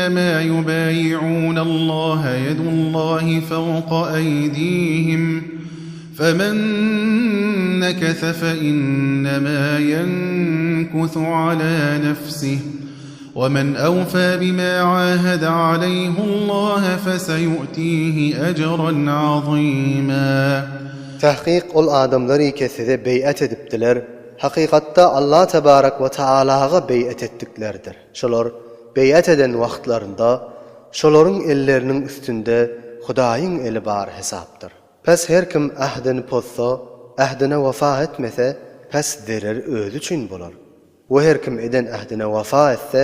فإنما يبايعون الله يد الله فوق أيديهم فمن نكث فإنما ينكث على نفسه ومن أوفى بما عاهد عليه الله فسيؤتيه أجرا عظيما Tahkyk ol adamlar ike size beýat edipdiler, hakykatda Allah tebarek we taalaga beýat etdiklerdir. Şolar beýat eden wagtlarynda şolaryň elleriniň üstünde Hudaýyň eli bar hesapdyr. Pes her kim ähdini pozsa, ähdine wefa etmese, pes zerer özi üçin bolar. We her kim eden ähdine wefa etse,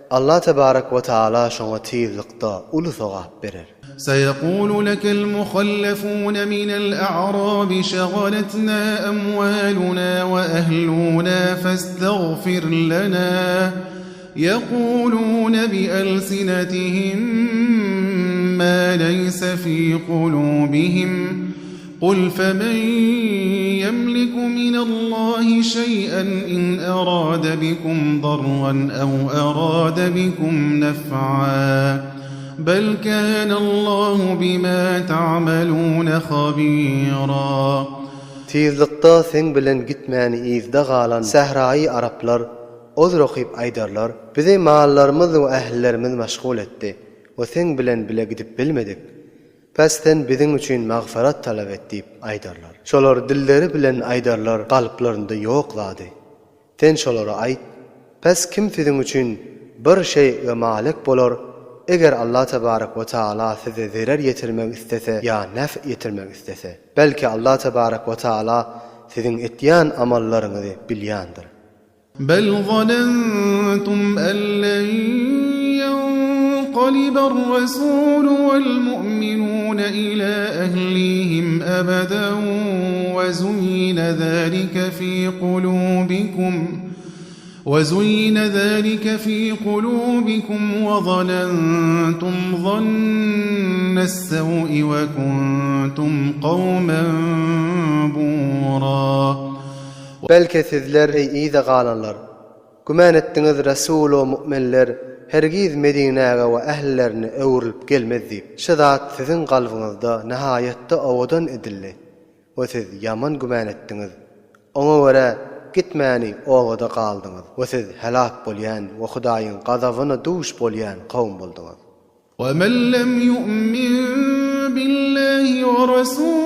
Allah tebarek we taala şoňa tizlikde uly sogap berer. سيقول لك المخلفون من الأعراب شغلتنا أموالنا وأهلنا فاستغفر لنا يقولون بألسنتهم ما ليس في قلوبهم قل فمن يملك من الله شيئا إن أراد بكم ضرا أو أراد بكم نفعا بل كان الله بما تعملون خبيرا Tizlikde seň bilen gitmäni yzda galan sähraýy araplar Uzr okyp aýdarlar, Bizi mallarymyz we ählilerimiz maşgul etdi we seň bilen bile gidip bilmedik. Pes sen biziň üçin magfyrat talap et diýip aýdarlar. Şolar dilleri bilen aýdarlar kalplarynda ýok zady. Sen şolara aýt, Pes kim siziň üçin bir şeý we malik bolar, eger Allah tebarek we taala size zerer ýetirmek islese ýa nef ýetirmek islese? Belki Allah tebarek we taala siziň etýän amallaryňyzy bilýändir. بل ظننتم أن لن ينقلب الرسول والمؤمنون إلى أهليهم أبدا وزين ذلك في قلوبكم وزين ذلك في قلوبكم وظننتم ظن السوء وكنتم قوما بورا Belki sizler, eý yza galanlar, güman etdiňiz Resul we mu'minler hergiz Medinäge we ählilerine öwrülip gelmez diýip. Şu zat siziň kalbyňyzda nihaýatda owadan edildi we siz ýaman güman etdiňiz. Oňa görä gitmäni obada galdyňyz we siz helak bolýan we Hudaýyň gazabyna duş bolýan kowum bolduňyz. ومن لم يؤمن بالله ورسوله.